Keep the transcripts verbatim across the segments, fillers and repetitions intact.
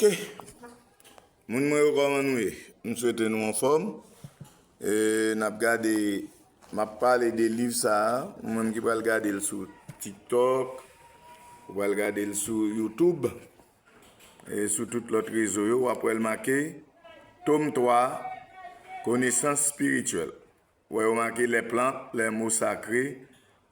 Ok. Moun mwen yo, kòman nou ye? M swete nou anfòm. E, n ap gade, m ap pale de liv sa a, ou menm ki pral gade l sou TikTok, ou pral gade l sou YouTube, e sou tout lòt rezo yo, w ap wè l make tòm twa, Konesans espirityèl. Wè yo make les plantes, les mots sacrés,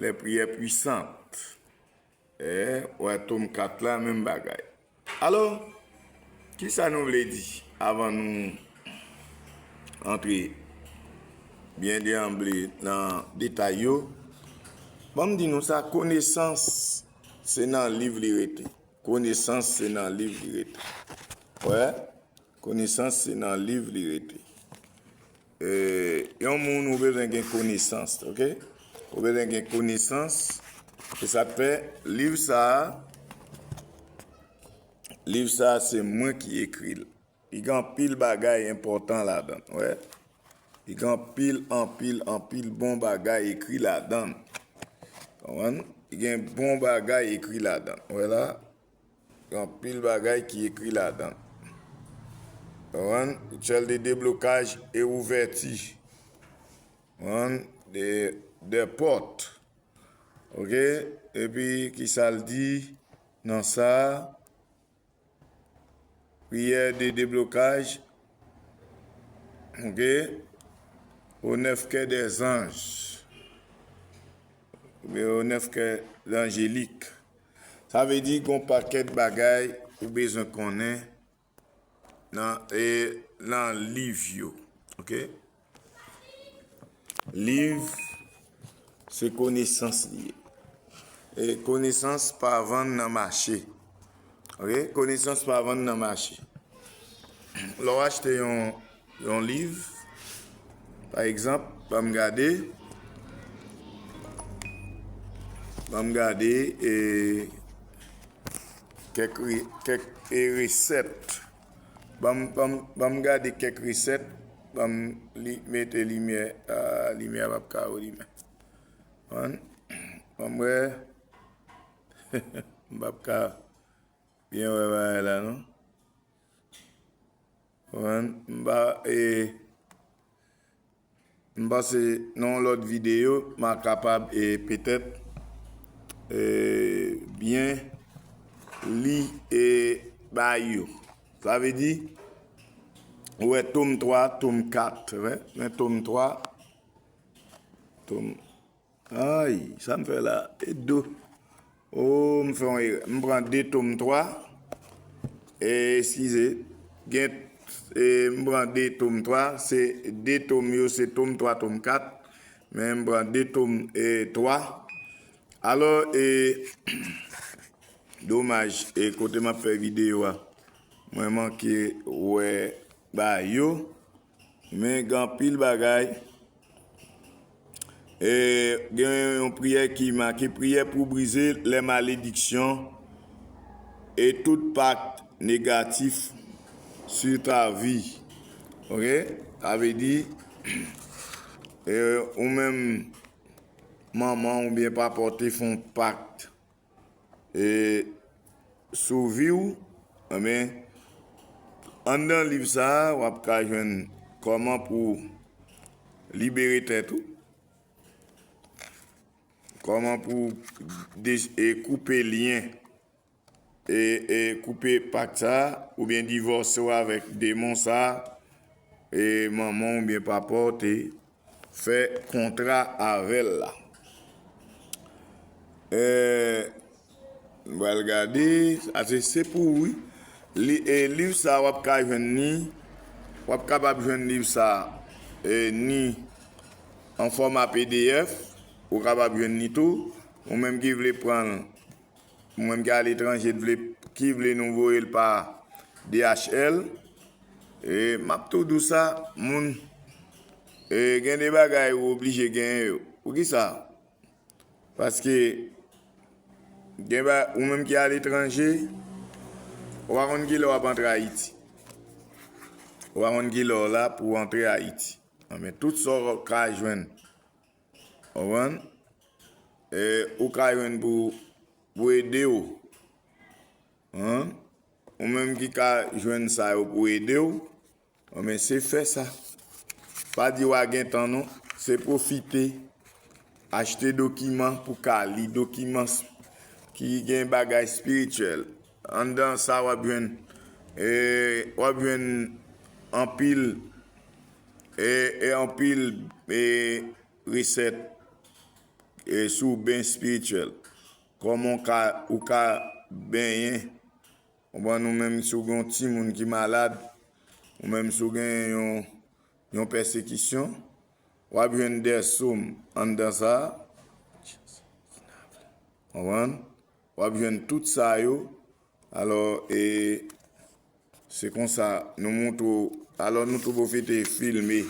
les prières puissantes. E, wè tòm kat la, menm bagay. Alò, kisa nou vle di avan nou antre byen deyanble nan detay yo? Ban m di nou sa, konesans se nan liv li rete. Konesans se nan liv li rete. Wè, konesans se nan liv li rete. E, yon moun ou bezwen gen konesans, ok? Ou bezwen gen konesans. Se sa k fè liv sa a, liv sa a se mwen ki ekri l. Li gen anpil bagay enpòtan ladan l, wè. Li gen anpil, anpil, anpil bon bagay ekri ladan l. Konprann? Li gen bon bagay ekri ladan l. Wè la, gen anpil bagay ki ekri ladan l. Konprann? Rituel de déblocage et ouverture. Konprann? De, de pòt. Ok? Epi, kisa l di nan sa a? Prière de déblocage, ok, aux neuf cœurs des anges, oubyen aux neuf cœurs angéliques. Sa vle di gen yon pakèt bagay ou bezwen konnen nan, e, nan liv yo, ok? Liv, se konesans li ye. E konesans pa vann nan mache. Ok? Konesans pa vann nan mache. Lè w achte yon, yon liv, pa egzanp, ban m gade, ban m gade, e, kèk re-, kèk, e, resèt. Ban m, ban m, ban m gade kèk resèt. Ban m li, mete limyè. Ah, limyè a p ap ka, o, limyè. Ban m, ban m wè. M p ap ka byen wè bagay la, non. Konprann? M pa, e, m panse nan yon lòt videyo, m a kapab, e, petèt, e, byen li, e, bay yo. Sa vle di, ou wè tòm twa, tòm kat, wè, men tòm twa, tòm Ay, sa m fè la? E do. O, m fè yon erè. M pran de tòm twa. E, eskize. Gen, e, m pran de tòm twa. Se de tòm yo, se tòm twa, tòm kat. Men m pran de tòm, e, twa. Alò, e, domaj, e, kote m ap fè videyo a, mwen manke wè ba yo. Men gen anpil bagay. E, gen yon priyè ki make, prière pour briser les malédictions et tout pacte négatif sur ta vie. Ok? Sa vle di, e, ou menm, manman oubyen papa w te fè yon pak e, sou vi w, enben, anndan liv sa a, w ap ka jwenn kòman pou libere tèt ou, kòman pou de-, e, koupe lyen, e, e, koupe pak sa a, oubyen divòse w avèk demon sa a, e, manman w oubyen papa w te fè kontra avè l la. E, m pral gade, sa se, se pou ou, wi. Li, e, liv sa a, w ap ka jwenn ni, w ap kapab jwenn liv sa a, e, ni an fòma P D F, ou kapab jwenn ni tou. Ou menm ki vle pran l, ou menm ki aletranje, vle, ki vle nou voye l pa D H L, e, m ap tou di w sa, moun, e, gen de bagay ou oblije genyen yo. Poukisa? Paske gen ba-, ou menm ki aletranje, ou pa konn kilè w ap antre Ayiti. Ou pa konn kilè w la pou w antre Ayiti. Men tout sa w ka jwenn, w konprann? E, ou ka jwenn pou, pou ede w. Hein? ou menm ki ka jwenn sa yo pou ede w, men se fè sa. Pa di w a gen tan non, se pwofite achte dokiman pou ka li dokiman s- ki gen bagay espirityèl. Anndan sa w ap jwenn, e, w ap jwenn anpil, e, e anpil, e, resèt, e, sou ben espirityèl. Kòman w ka, ou ka benyen. Konprann, ou menm si w gen yon timoun ki malad, ou menm si w gen yon, yon pèsekisyon, w ap jwenn de sòm anndan sa. Konprann? W ap jwenn tout sa yo. Alò, e, se konsa, nou montre w. Alò, nou tou pwofite filme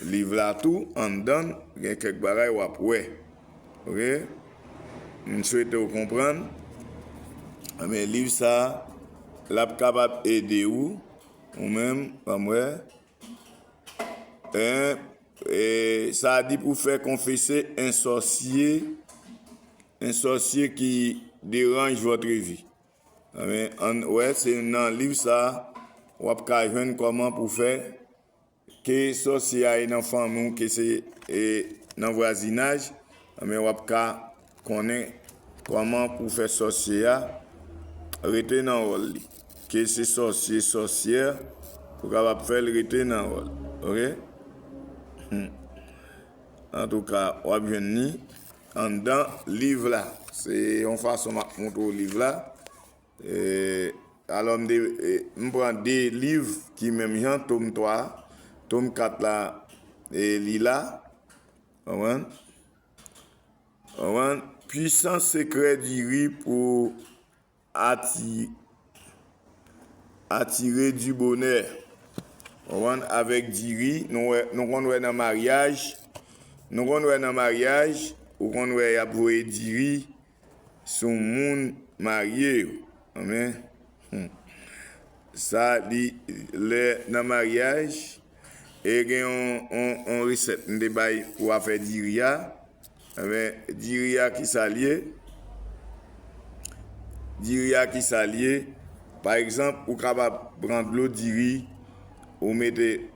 liv la tou, anndan, gen kèk bagay w ap wè. Oke? M swete w konprann. Men liv sa, l ap kapab ede w, ou menm, ban m wè. En, e, sa di pou fè konfese un sorcier, un sorcier qui dérange votre vie. Amen. Ann wè, se nan liv sa, w ap ka jwenn kòman pou fè ke sòsye a e nan fanmi w, ke se, e, nan vwazinaj, amen, w ap ka konnen kòman pou fè sòsye a rete nan wòl li. Ke se sòsye, sòsyè, pou kapab fè l rete nan wòl. Oke? Hmm. Antouka, w ap jwenn li anndan liv la. Se yon fason m ap montre w liv la. E, alò, m de, e, m pran de liv ki menm jan, tom twa, tom kat la, e, li la. Konprann? Konprann? Puissance secret diri pou ati-, attirer du bonheur. Konprann? Avèk diri, nou wè, nou konn wè nan maryaj, nou konn wè nan maryaj, ou konn wè y ap voye diri sou moun marye yo. Amen. Hmm. Sa, li, lè nan maryaj, e gen yon, yon, yon resèt m te bay pou afè diri a. Amen. Diri a, ki sa l ye? Diri a, ki sa l ye? Pa egzanp, ou kapab pran dlo diri, ou mete,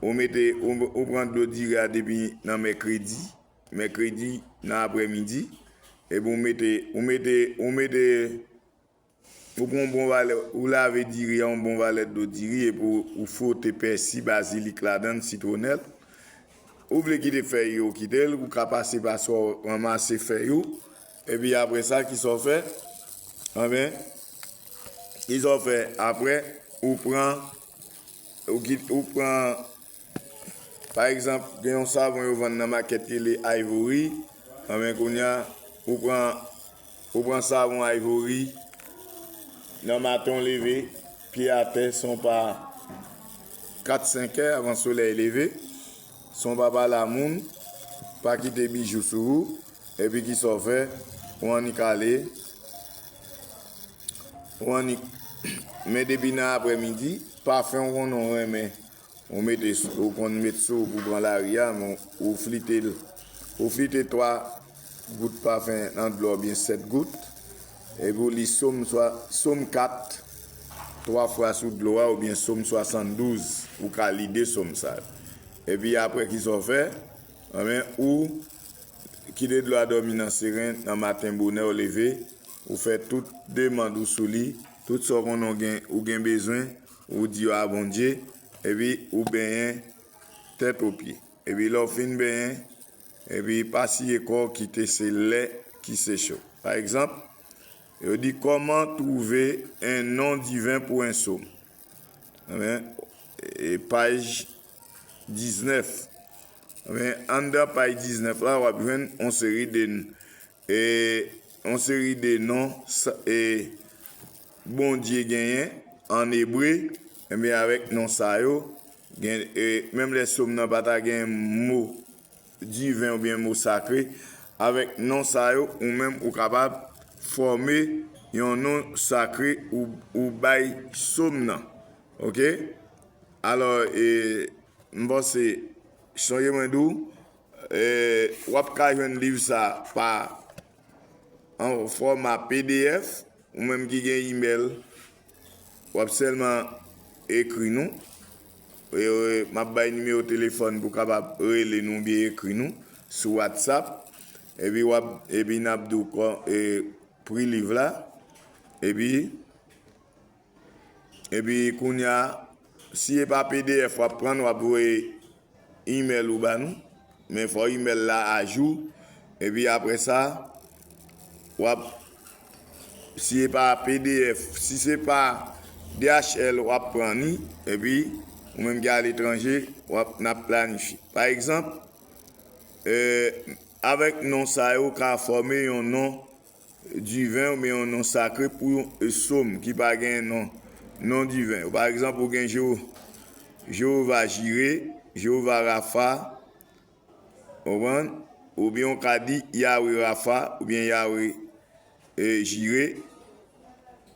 ou mete, ou, ou pran dlo diri a depi nan mèkredi, mèkredi nan aprèmidi, epi ou mete, ou mete, ou mete, ou pran yon bon valè, ou lave diri a, yon bon valè dlo diri, epi ou, ou fwote pèsi, bazilik ladan l, sitwonèl. Ou vle kite fèy yo, kite l, ou ka pase pa sa w ranmase fèy ou, epi apre sa, ki sa w fè? Anben, ki sa w fè? Apre, ou pran, ou ki, ou pran, pa egzanp, gen yon savon yo vann nan makèt ki rele Ivory, anben, kounye a, ou pran, ou pran savon Ivory, nan maten w leve, pye atè, se yon pa kat, senk è avan solèy leve, se yon pa pale a moun, pa kite bijou sou ou, epi ki sa w fè, ou annik ale, ou annik, men depi nan aprèmidi, pafen w konnen w renmen, ou mete, ou konn met sou ou pou pran lari a, men ou flite l, ou flite twa gout pafen nan dlo a oubyen sèt gout, epi ou li Sòm swa, Sòm kat, twa fwa sou dlo a, oubyen Sòm swasanndouz, ou ka li de Sòm sa yo. Epi apre, ki sa w fè? Anben, ou kite dlo a dòmi nan seren, nan maten bonè w leve, ou fè tout demann ou sou li, tout sa w konnen w gen, ou gen bezwen, ou di yo a Bondye, epi ou benyen tèt o pye. Epi lè w fin benyen, epi pa siye kò w kite se lè ki seche w. Pa egzanp, yo di, comment trouver un nom divin pour un psaume? Anben, e, paj diznèf. Anben, anndan paj diznèf la, w ap jwenn yon seri de, e, yon seri de non sa, e, Bondye genyen an ebre, enben, avèk non sa yo, gen, e, menm lè Sòm nan pa ta gen mo diven oubyen mo sakre, avèk non sa yo, ou menm ou kapab fòme yon non sakre ou, ou bay Sòm nan. Oke? Alò, e, m panse, sonje mwen di w, e, w ap ka jwenn liv sa pa an fòma P D F, ou menm ki gen imèl, w ap sèlman ekri nou. E, e, m ap bay nimewo telefòn pou kapab rele nou oubyen ekri nou sou WhatsApp. Epi w ap, epi n ap di w kò, e, pri liv la. Epi, epi kounye a, si e pa P D F w ap pran, w ap voye imèl ou ba nou. Men fò imèl la ajou. Epi apre sa, w ap, si e pa P D F, si se pa D H L w ap pran ni, epi ou menm ki aletranje, w ap, n ap planifye. Pa egzanp, eh, avèk non sa yo ka fòme yon non diven oubyen yon non sakre pou yon, eh, sòm ki pa gen non, non diven. Pa egzanp, ou gen Jewo-, Jewova Jire, Jewova Rafa, konprann? Oubyen ou ka di Yawe Rafa, oubyen Yawe, eh, Jire,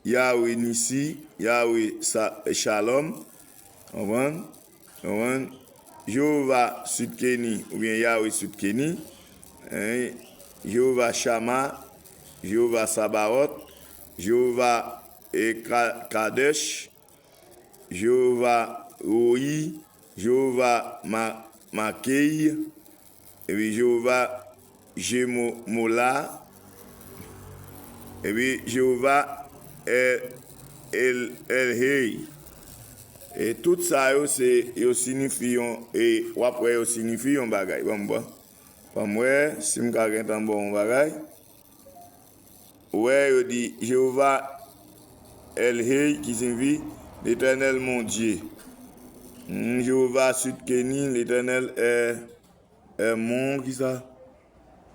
Yawe Nisi, Yawe Sa-, Shalom, konprann? Konprann? Jewova Sidkeni, oubyen Yawe Sidkeni, en, Jewova Shama, Jewova Sabaot, Jewova, eh, Ka-, Kadesh, Jewova Royi, Jewova Ma-, Makey, epi Jewova Jemomola, epi Jewova El, Elhey. E tout sa yo, se, yo siyifi yon, e w ap wè yo siyifi yon bagay. Ban m, ban, ban m wè si m ka gentan ba w yon bagay. Ou wè, yo di Jewova Elhey, ki siyifi Letènèl mon Dye. Hmm, Jewova Sidkeni, Letènèl è, è mon, kisa?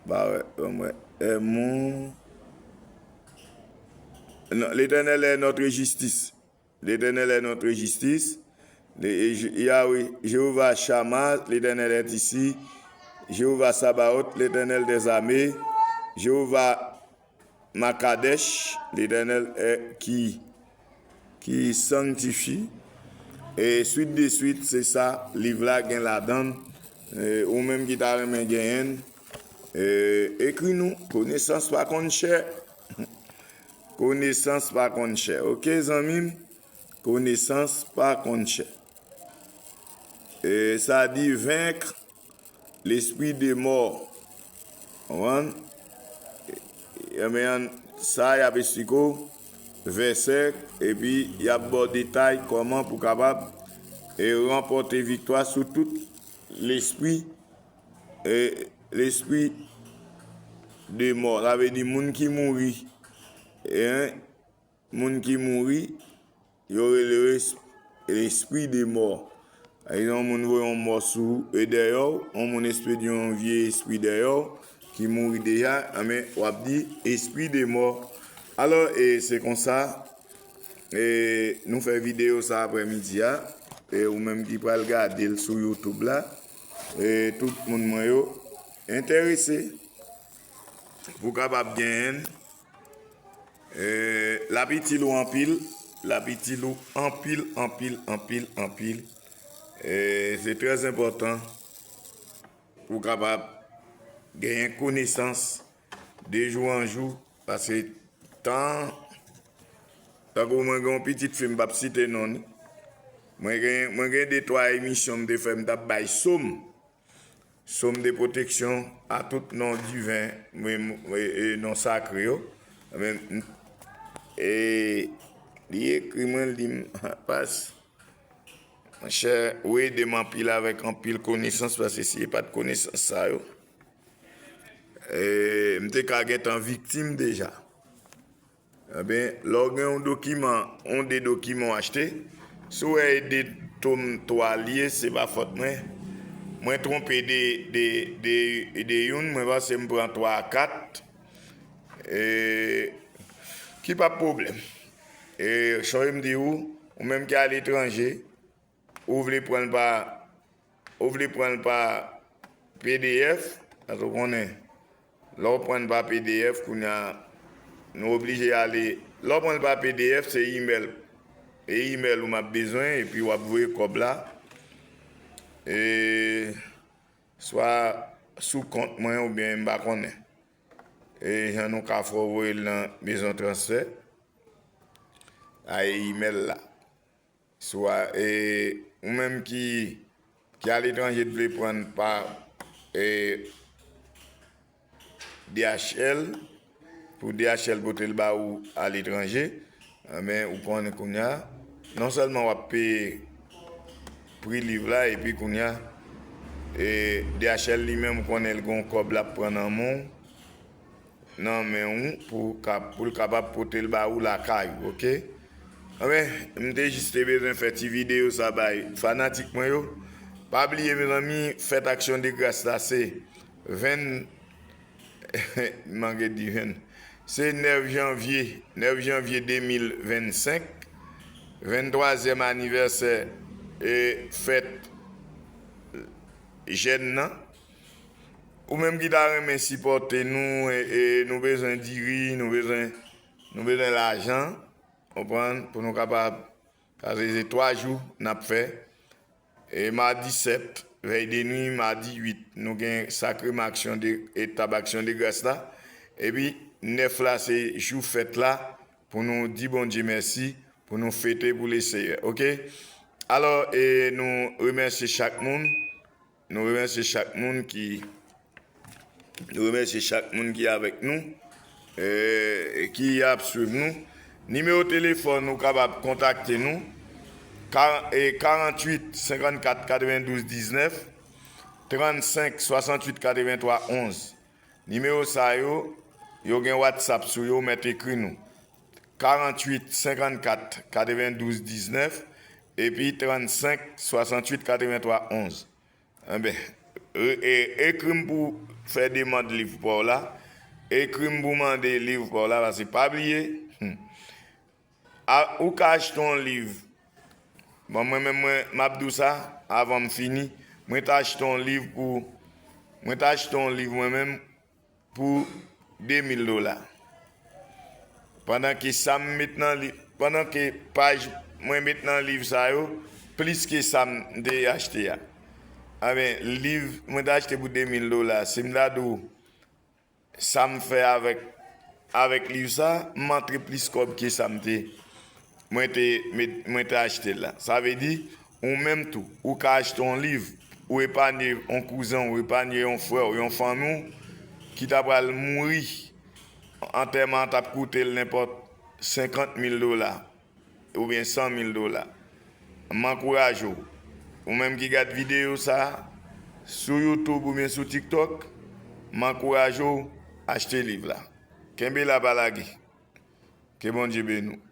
Ba wè, ban m wè. È mon. Non, Letènèl è notre justice. L'Éternel est notre justice. Le, Je-, Yahweh, Jewova Shama, Letènèl è isi. Jewova Sabaot, Letènèl dèzame. Jewova Makadesh, Letènèl è ki, ki sanktifye. E swit de swit, se sa, liv la gen ladan l. E ou menm ki ta renmen genyen l, e ekri nou, konesans pa konn chè. Konesans pa konn chè. Oke, zanmi m? Konesans pa konn chè. E sa di, vaincre l'esprit de mort. Konprann? Ebyen, sa y ap esplike w vèsè, epi y ap ba w detay kòman pou kapab, e, ranpòte viktwa sou tout lespri, e, lespri de mò. Sa vle di moun ki mouri. E, moun ki mouri, yo rele yo es-, lespri de mò. Pa egzanp, yon moun voye yon mò sou, e dèyè w, yon moun espedye yon vye espri dèyè w, ki mouri deja, enben, w ap di, espri de mò. Alò, e se konsa, e nou fè videyo sa aprèmidi a, e ou menm ki pral gade l sou YouTube la, e tout moun mwen yo enterese pou kapab genyen l. E, l ap itil ou anpil, l ap itil ou anpil, anpil, anpil, anpil. E, se trè enpòtan pou w kapab genyen konesans de jou an jou, paske tan, tankou mwen gen yon pitit fi, m p ap site non ni. Mwen gen, mwen gen de twa emisyon m te fè, m t ap bay sòm. Sòm de pwoteksyon a tout non diven, mwen, mwen, e non sakre yo. Mwen, m, e li ekri mwen, li m pas. Monchè, ou ede m anpil avèk anpil konesans, paske si e pa t konesans sa yo, e, m te ka gentan viktim deja. Ebyen, lè w gen yon dokiman, yon de dokiman w achte, si w wè e de tòm twa l ye, se pa fòt mwen. Mwen twonpe de, de, de, de youn, mwen panse m pran twa a kat. E, ki p ap pwoblèm. E, sonje m di w, ou menm ki aletranje, ou vle pran l pa, ou vle pran l pa P D F, paske w konnen, lè w pran l pa P D F, kounye a, nou oblije ale, lè w pran l pa P D F, se imèl, e imèl ou m ap bezwen, epi w ap voye kòb la, e, swa sou kont mwen, oubyen m pa konnen. E jan nou ka fè w voye l nan mezon transfè. a email la. Swa, e, ou menm ki, ki aletranje t vle pran pa, e, D H L, pou D H L pote l ba ou aletranje, enben, ou konnen kounye a, non sèlman w ap peye pri liv la, epi kounye a, e, D H L li menm, ou konnen l gen yon kòb l ap pran nan men w, nan men w pou ka, pou l kapab pote l ba ou lakay ou, oke? Anben, m te jis te bezwen fè ti videyo sa bay fanatik mwen yo. Pa bliye, mezanmi, fèt Aksyon de Gras la se ven, m manke di ven, se nèf janvye, nèf janvye de mil vennsenk, venntwazyèm anivèsè, e, fèt jèn nan. Ou menm ki ta renmen sipòte nou, e, e nou bezwen diri, nou bezwen, nou bezwen lajan, konprann, pou nou kapab, paske se twa jou n ap fè. E madi sèt, vèy de nwi, madi uit, nou gen sakreman aksyon de, etap aksyon de gras la. Epi nèf la, se jou fèt la, pou nou di Bondye mèsi, pou nou fete pou Leseyè, oke? Alò, e nou remèsye chak moun. Nou remèsye chak moun ki, nou remèsye chak moun ki avèk nou, e, ki ap swiv nou. Nimewo telefòn ou kapab kontakte nou, ka-, e, karanntuit senkannkat katrevendouz diznèf, trannsenk swasanntuit katrevenntwa onz. Nimewo sa yo, yo gen WhatsApp sou yo, ou mèt ekri nou. Karanntuit senkannkat katrevendouz diznèf, epi trannsenk swasanntuit katrevenntwa onz. Enben, e, e, ekri m pou fè demann liv pa w la. Ekri m pou mande liv pa w la, paske pa bliye, hmm, a, ou ka achte yon liv. Bon, mwen menm, mwen, m ap di w sa, avan m fini, mwen te achte yon liv pou, mwen te achte yon liv mwen menm, pou de mil dola. Pandan ke sa m met nan li-, pandan ke paj mwen met nan liv sa yo, plis ke sa m te achte a. Anben, liv mwen te achte pou de mil dola, si m ta di w sa m fè avèk, avèk liv sa, m antre plis kòb ke sa m te, mwen te met, mwen te achte l la. Sa vle di, ou menm tou, ou ka achte yon liv, ou epanye yon kouzen w, ou epanye yon frè w, yon fanmi w ki ta pral mouri, antèman an t ap koute l nenpòt senkant mil dola oubyen san mil dola. M ankouraje w. Ou menm ki gad videyo sa a sou YouTube oubyen sou TikTok, m ankouraje w achte liv la. Kenbe la, pa lage. Ke Bondye beni w.